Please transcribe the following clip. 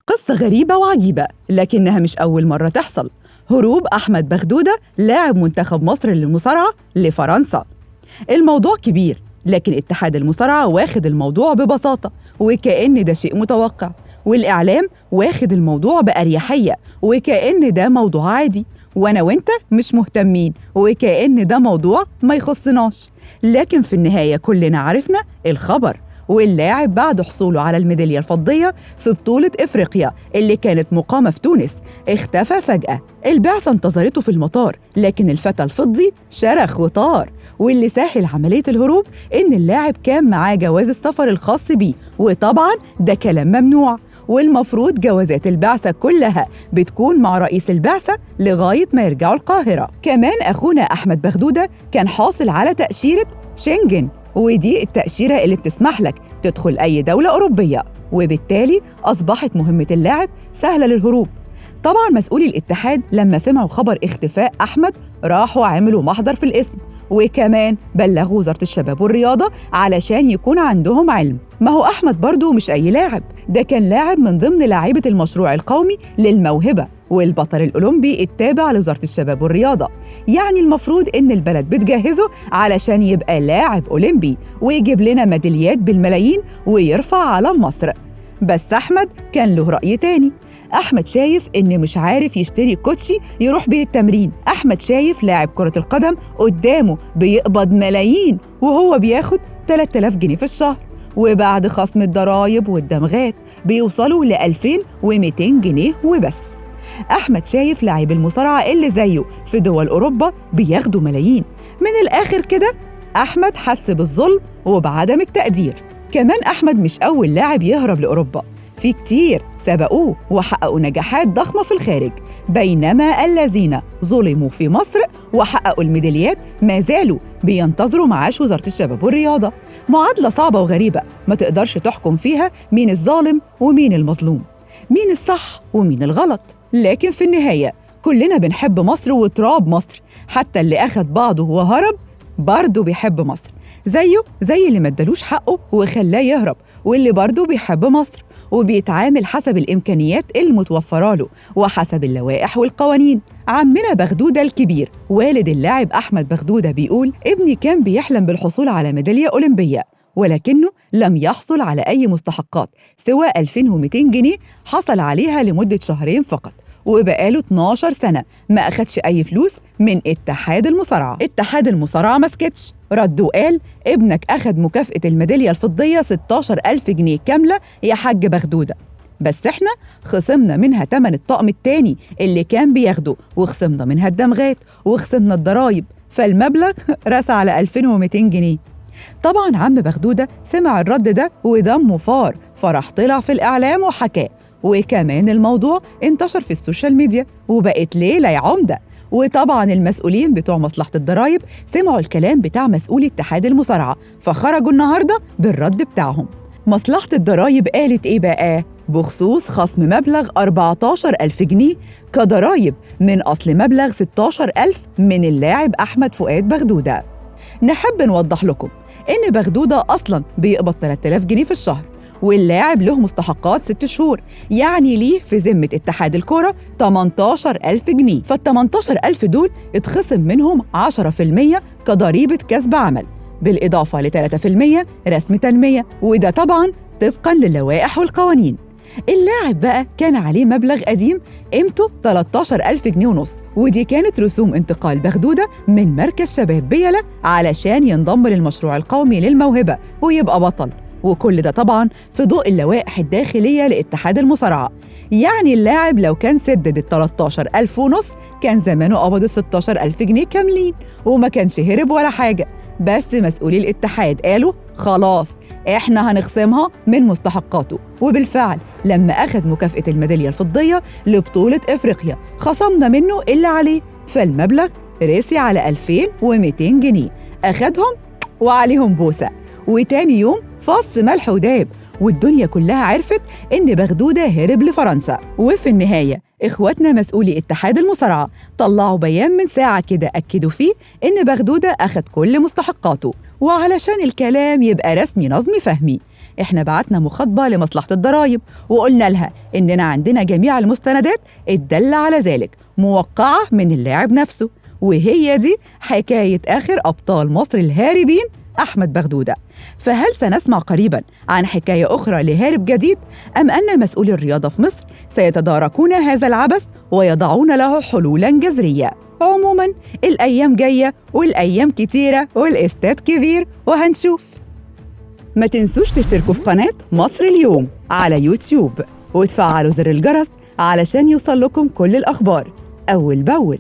قصة غريبة وعجيبة، لكنها مش أول مرة تحصل. هروب أحمد بغدودة لاعب منتخب مصر للمصارعة لفرنسا. الموضوع كبير، لكن اتحاد المصارعة واخد الموضوع ببساطة وكأن ده شيء متوقع، والإعلام واخد الموضوع بأريحية وكأن ده موضوع عادي، وأنا وإنت مش مهتمين وكأن ده موضوع ما يخصناش. لكن في النهاية كلنا عرفنا الخبر، واللاعب بعد حصوله على الميدالية الفضية في بطولة إفريقيا اللي كانت مقامة في تونس اختفى فجأة. البعثة انتظرته في المطار، لكن الفتى الفضي شرخ وطار. واللي سهل عملية الهروب إن اللاعب كان معاه جواز السفر الخاص بيه، وطبعاً ده كلام ممنوع، والمفروض جوازات البعثة كلها بتكون مع رئيس البعثة لغاية ما يرجعوا القاهرة. كمان أخونا أحمد بغدودة كان حاصل على تأشيرة شنجن، ودي التأشيرة اللي بتسمح لك تدخل أي دولة أوروبية، وبالتالي أصبحت مهمة اللاعب سهلة للهروب. طبعاً مسؤولي الاتحاد لما سمعوا خبر اختفاء أحمد راحوا عملوا محضر في الاسم، وكمان بلغوا وزارة الشباب والرياضة علشان يكون عندهم علم. ما هو أحمد برضو مش أي لاعب، ده كان لاعب من ضمن لاعيبة المشروع القومي للموهبة والبطل الأولمبي التابع لوزارة الشباب والرياضة. يعني المفروض إن البلد بتجهزه علشان يبقى لاعب أولمبي ويجيب لنا ميداليات بالملايين ويرفع علم مصر. بس أحمد كان له رأي تاني. أحمد شايف إن مش عارف يشتري كوتشي يروح بيه التمرين. أحمد شايف لاعب كرة القدم قدامه بيقبض ملايين وهو بياخد 3000 جنيه في الشهر، وبعد خصم الضرايب والدمغات بيوصلوا ل 2200 جنيه وبس. أحمد شايف لاعب المصارعة اللي زيه في دول أوروبا بياخدوا ملايين. من الآخر كده أحمد حس بالظلم وبعدم التقدير. كمان أحمد مش أول لاعب يهرب لأوروبا، في كتير سبقوه وحققوا نجاحات ضخمة في الخارج، بينما الذين ظلموا في مصر وحققوا الميداليات ما زالوا بينتظروا معاش وزارة الشباب والرياضة. معادلة صعبة وغريبة ما تقدرش تحكم فيها مين الظالم ومين المظلوم، مين الصح ومين الغلط. لكن في النهاية كلنا بنحب مصر وتراب مصر، حتى اللي أخد بعضه وهرب برضه بيحب مصر، زيه زي اللي ما ادالوش حقه وخلاه يهرب، واللي برضه بيحب مصر وبيتعامل حسب الإمكانيات المتوفرة له وحسب اللوائح والقوانين. عمنا بغدودة الكبير والد اللاعب أحمد بغدودة بيقول ابني كان بيحلم بالحصول على ميدالية أولمبية، ولكنه لم يحصل على أي مستحقات سوى 2200 جنيه حصل عليها لمدة شهرين فقط، وبقاله 12 سنة ما أخدش أي فلوس من اتحاد المصارعة. اتحاد المصارعة ما سكتش، رد وقال ابنك أخد مكافأة الميدالية الفضية 16000 جنيه كاملة يا حاج بغدودة، بس احنا خصمنا منها تمن الطقم التاني اللي كان بياخده، وخصمنا منها الدمغات وخصمنا الضرايب، فالمبلغ رسى على 2200 جنيه. طبعا عم بغدودة سمع الرد ده ودمه فار، فراح طلع في الإعلام وحكاه، وكمان الموضوع انتشر في ال social media وبقت ليلة يا عمدة. وطبعا المسؤولين بتوع مصلحة الضرايب سمعوا الكلام بتاع مسؤول اتحاد المصارعة، فخرجوا النهاردة بالرد بتاعهم. مصلحة الضرايب قالت إيه بقى؟ بخصوص خصم مبلغ 14000 جنيه كضرايب من أصل مبلغ 16000 من اللاعب أحمد فؤاد بغدودة. نحب نوضح لكم إن بغدودة أصلاً بيقبض 3000 جنيه في الشهر، واللاعب له مستحقات 6 شهور، يعني ليه في ذمة اتحاد الكرة 18000 جنيه، فال 18000 دول اتخصم منهم 10% كضريبة كسب عمل، بالإضافة ل 3% رسم تنمية، وده طبعاً طبقاً للوائح والقوانين. اللاعب بقى كان عليه مبلغ قديم قيمته 13000 جنيه ونص، ودي كانت رسوم انتقال بغدودة من مركز شباب بيلة علشان ينضم للمشروع القومي للموهبة ويبقى بطل، وكل ده طبعاً في ضوء اللوائح الداخلية لاتحاد المصارعة. يعني اللاعب لو كان سدد ال 13000 ونص كان زمانه قبض ال 16000 جنيه كاملين وما كانش هرب ولا حاجة، بس مسؤولي الاتحاد قالوا خلاص احنا هنخصمها من مستحقاته، وبالفعل لما أخذ مكافأة الميدالية الفضية لبطولة إفريقيا خصمنا منه اللي عليه، فالمبلغ راسي على 2200 جنيه، أخدهم وعليهم بوسة. وتاني يوم فص ملح وداب، والدنيا كلها عرفت إن بغدودة هرب لفرنسا. وفي النهاية إخواتنا مسؤولي اتحاد المصارعة طلعوا بيان من ساعة كده أكدوا فيه إن بغدودة أخد كل مستحقاته. وعلشان الكلام يبقى رسمي نظمي فهمي، احنا بعتنا مخاطبة لمصلحة الضرايب وقلنا لها إننا عندنا جميع المستندات الدالة على ذلك موقعة من اللاعب نفسه. وهي دي حكاية آخر أبطال مصر الهاربين أحمد بغدودة. فهل سنسمع قريباً عن حكاية أخرى لهارب جديد، أم أن مسؤولي الرياضة في مصر سيتداركون هذا العبث ويضعون له حلولاً جذرية؟ عموماً الأيام جاية والأيام كتيرة والإستاد كبير وهنشوف. ما تنسوش تشتركوا في قناة مصر اليوم على يوتيوب وتفعلوا زر الجرس علشان يوصل لكم كل الأخبار أول بأول.